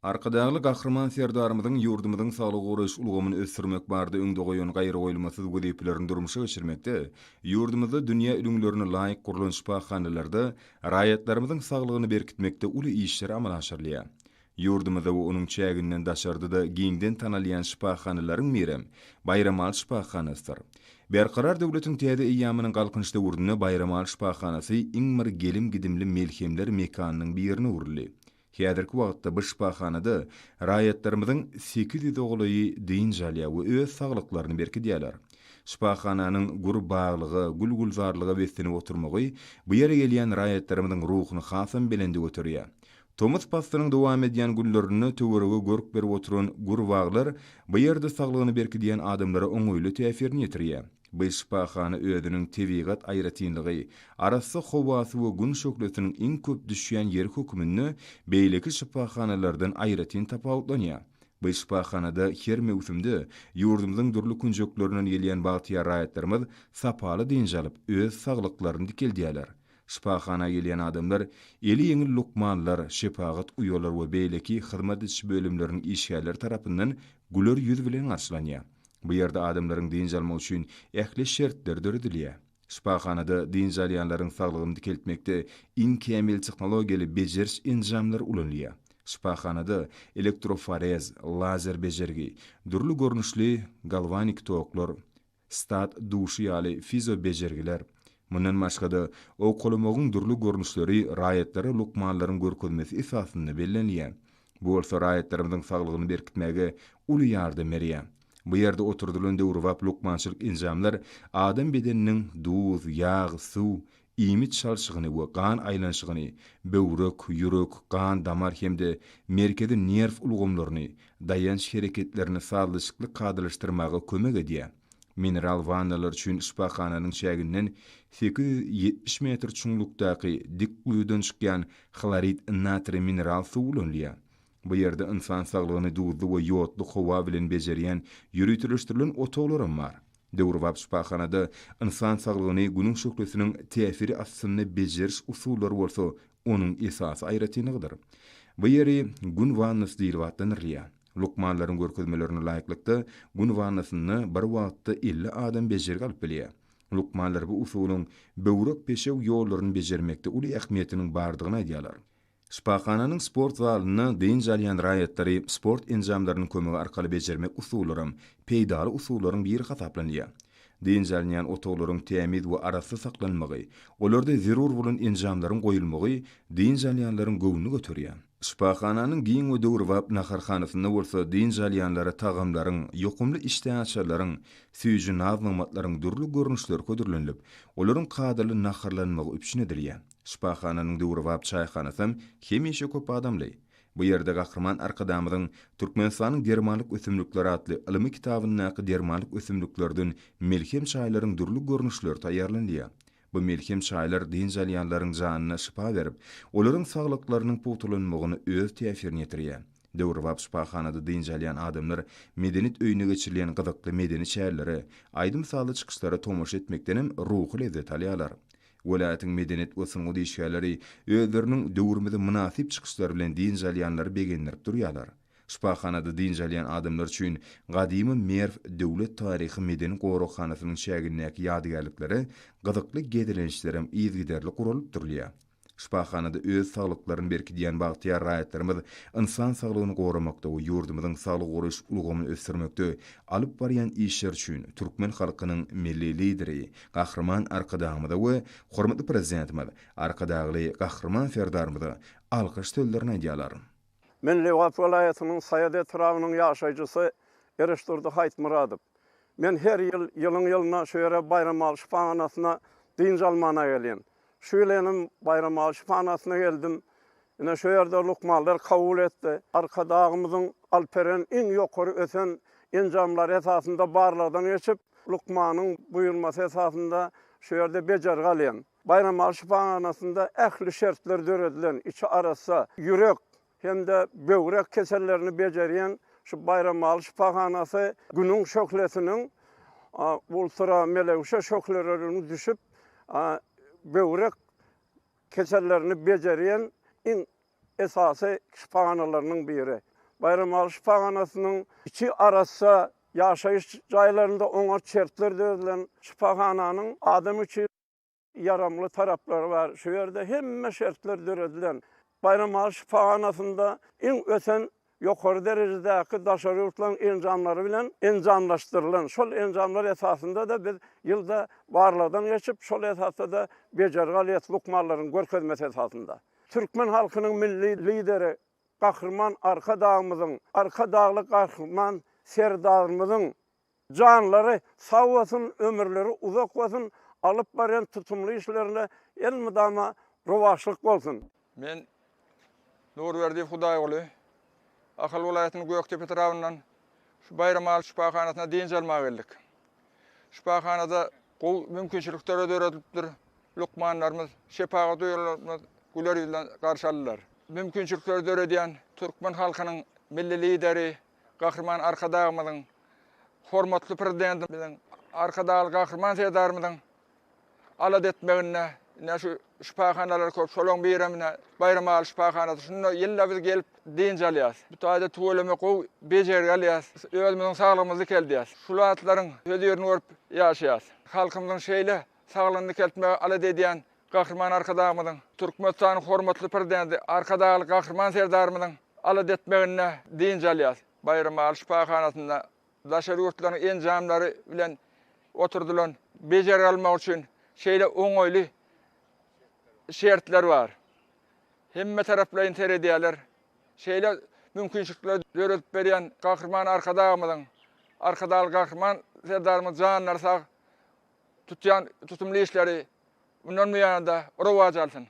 Arkadagly Gahryman Serdarymyzyň ýurdumyzyň saglygy goraýyş ulgamyny ösdürmek barada öňde goýan gaýragoýulmasyz wezipelerini durmuşa geçirmekde, ýurdumyzda dünýä ülňülerine laýyk gurlan şypahanalarda raýatlarymyzyň saglygyny berkitmekde uly işler amala aşyrylýar. Ýurdumyzda we onuň çäginden daşarda-da giňden tanalýan şypahanalaryň birem Baýramaly şypahanasydyr. Berkarar döwletiň täze eýýamynyň Galkynyş döwründe Baýramaly şypahanasy iň bir gelim-gidimli melhemler mekanynyň birine öwrüldi. Häzirki wagtda bu şypahanada raýatlarymyzyň 800 golaýy dynç alýar we öz saglyklaryny berkidýärler. Şypahananyň gür baglyga, gül-gülzarlyga beslenip oturmagy bu ýere gelýän raýatlarymyzyň ruhuny hasam belende göterýär. Tomus paslynyň dowam edýän günlerinde töwerege görk berip oturan gür baglar bu ýerde saglygyny berkidýän adamlara oňaýly täsirini ýetirýär. Bu şypahana özüniň tebigat aýratynlygy, arassa howasy we Gün şöhlesiniň iň köp düşýän ýeri hökmünde beýleki şypahanalardan aýratyn tapawutlanýar. Bu şypahanada her möwsümde ýurdumyzyň dürli künjeklerinden gelýän bagtyýar raýatlarymyz sapaly dynç alyp, öz saglyklaryny dikeldýärler. Şypahana gelýän adamlar eli ýeňil lukmanlar, şepagat uýalar we beýleki hyzmat ediş bölümleriniň işgärleri tarapyndan güler ýüz bilen garşylanýar. Bu ýerde adamlaryň dynç almagy üçin ähli şertler döredilýär. Şypahanada dynç alýanlaryň saglygyny dikeltmekde iň kämil tehnologiýaly bejeriş enjamlary ulanylýar. Şypahanada elektroforez, lazer bejergi, dürli görnüşli galwanik toklar, stat duşy ýaly fiziobejergiler, mundan başga-da, owkalamagyň dürli görnüşleri raýatlara lukmanlaryň görkezmesi esasynda bellenilýär. Bu bolsa raýatlarymyzyň saglygyny berkitmäge uly ýardam berýär. Bu ýerde oturdylan döwrebap lukmançylyk enjamlar adam bedeniniň duz, ýag, suw, iýmit çalşygyny we gan aýlanyşygyny, böwrek, ýürek, gan damar hem-de merkezi nerw ulgamlaryny, daýanç hereketlerini sazlaşykly kadalaşdyrmaga kömek edýär. Mineral wannalar üçin şypahananyň çäginden 870 metr çuňlukdaky dik guýudan çykýan hlorid natriý mineral suwy ulanylýar. Bu ýerde ynsan saglygyny duzly we ýodly howa bilen bejerýän ýöriteleşdirilen otaglaram bar. Döwrebap şypahanada ynsan saglygyny Günüň şöhlesiniň täsiri astynda bejeriş usullary bolsa onuň esasy aýratynlygydyr. Bu ýeri Gün wannasy diýlip atlandyrylýar. Lukmanlaryň görkezmelerine laýyklykda, Gün wannasynda bir wagtda 50 adam bejergi alyp bilýär. Lukmanlar bu usulyň böwrek-peşew ýollaryny bejermekde uly ähmiýetiniň bardygyny aýdýarlar. Şypahananyň sport zalynda dynç alýan raýatlary sport enjamlarynyň kömegi arkaly bejermek usullaram peýdaly usullaryň biri hasaplanylýar. Dynç alynýan otaglaryň tämiz we arassa saklanmagy, olarda zerur bolan enjamlaryň goýulmagy dynç alýanlaryň göwnüni göterýär. Şypahananyň giň we döwrebap naharhanasynda bolsa dynç alýanlara tagamlaryň, ýokumly işdäaçarlaryň, süýji naz-nygmatlaryň dürli görnüşleri hödürlenilip, olaryň kadaly naharlanmagy üpjün edilýär. Şypahananyň döwrebap çaýhanasam hemişe köp adamly. Bu ýerde Gahryman Arkadagymyzyň Türkmenistanyň dermanlyk ösümlikleri atly ylmy kitabyndaky dermanlyk ösümliklerden melhem çaýlaryň dürli görnüşleri taýýarlanylýar. Bu melhem çaýlar dynç alýanlaryň janyna şypa berip, olaryň saglyklarynyň pugtalanmagyna öz täsirini ýetirýär. Döwrebap şypahanada dynç alýan adamlar Medeniýet öýünde geçirilýän gyzykly medeni çärelere, aýdym-sazly çykyşlara tomaşa etmekdenem ruhy lezzet alýarlar. Welaýatyň medeniýet we sungat işgärleri özleriniň döwrümize mynasyp çykyşlary bilen dynç alýanlary begendirip durýarlar. Şypahanada dynç alýan adamlar üçin gadymy Merw döwlet taryhy-medeni goraghanasynyň çägindäki ýadygärliklere gyzykly gezelençlerem yzygiderli guralyp durulýar. Şypahanada öz saglyklaryny berkidýän bagtyýar raýatlarymyz ynsan saglygyny goramakda we ýurdumyzyň saglygy goraýyş ulgamyny ösdürmekde alyp barýan işleri üçin türkmen halkynyň Milli Lideri Gahryman Arkadagymyza we hormatly Prezidentimiz Arkadagly Gahryman Serdarymyza alkyş sözlerini aýdýarlar. Men Lebap welaýatynyň Saýat etrabynyň ýaşaýjysy Ereşdurdy Haýtmyradow. Men her ýyl, ýylyň-ýylyna şu ýere Baýramaly şypahanasyna dynç almana gelýän. Şu ýyl hem Baýramaly şypahanasyna geldim. Ine şu ýerde lukmanlar kabul etdi. Arkadagymyzyň alyp beren iň ýokary ösen enjamlary esasynda barlagdan geçip, lukmanyň buýurmasy esasynda şu ýerde bejergi alýan. Baýramaly şypahanasynda ähli şertler döredilen, içi arassa, ýürek hem-de böwrek kesellerini bejerýän şu Baýramaly şypahanasy Günüň şöhlesiniň ultramelewşe şöhleleriniň düşüp, böwrek kesellerini bejerýän iň. esasy şypahanalarynyň biri. Baýramaly şypahanasynyň içi arassa, ýaşaýyş jaýlarynda oňat şertler döredilen şypahananyň adam üçin ýaramly taraplary bar. Şu ýerde hemme şertler döredilen. Baýramaly şypahanasynda iň ösen ýokary derejedäki daşary ýurtlaryň enjamlary bilen enjamlaşdyrylan. Şol enjamlar esasynda-da biz ýylda barlagdan geçip, şol esasda-da bejergi alýas lukmanlaryň görkezmesi esasynda. Türkmen halkynyň Milli Lideri Gahryman Arkadagymyzyň, Arkadagly Gahryman Serdarymyzyň Janlary sag bolsun, ömürleri uzak bolsun, alyp barýan tutumly işlerinde elmydama rowaçlyk bolsun! Men Nurberdiýew Hudaýguly, Ahal welaýatynyň Gökdepe etrabyndan şu Baýramaly şypahanasyna dynç almaga geldik. Şypahanada gowy mümkinçilikler döredilipdir. Lukmanlarymyz, şepagat uýalarymyz güler ýüz bilen garşy aldylar. Mümkinçilikleri döredýän türkmen halkynyň Milli Lideri Gahryman Arkadagymyzyň, hormatly Prezidentimiziň, Arkadagly Gahryman Serdarymyzyň alada etmeginde ine şu şypahanalar köp. Şolaryň birem ine Baýramaly şypahanasy. Şunda ýylda biz gelip dynç alýarys. Bu taýda tüweleme gowy bejergi alýarys. Özümiziň saglygymyzy dikeldýäris. Şu zatlaryň hözirini görüp ýaşaýarys. Halkymyzyň şeýle saglygyny dikeltmegi alada edýän Gahryman Arkadagymyzyň, Türkmenistanyň hormatly Prezidenti Arkadagly Gahryman Serdarymyzyň alada etmeginde dynç alýarys. Baýramaly şypahanasynda daşary ýurtlaryň enjamlary bilen oturdylan bejergi almak üçin şeýle oňaýly şertler bar. Hemme taraplaýyn seredýärler. Şeýle mümkinçilikleri döredip berýän Gahryman Arkadagymyzyň, Arkadagly Gahryman Serdarymyzyň janlary sag, tutýan tutumly işleri mundan buýana-da rowaç alsyn!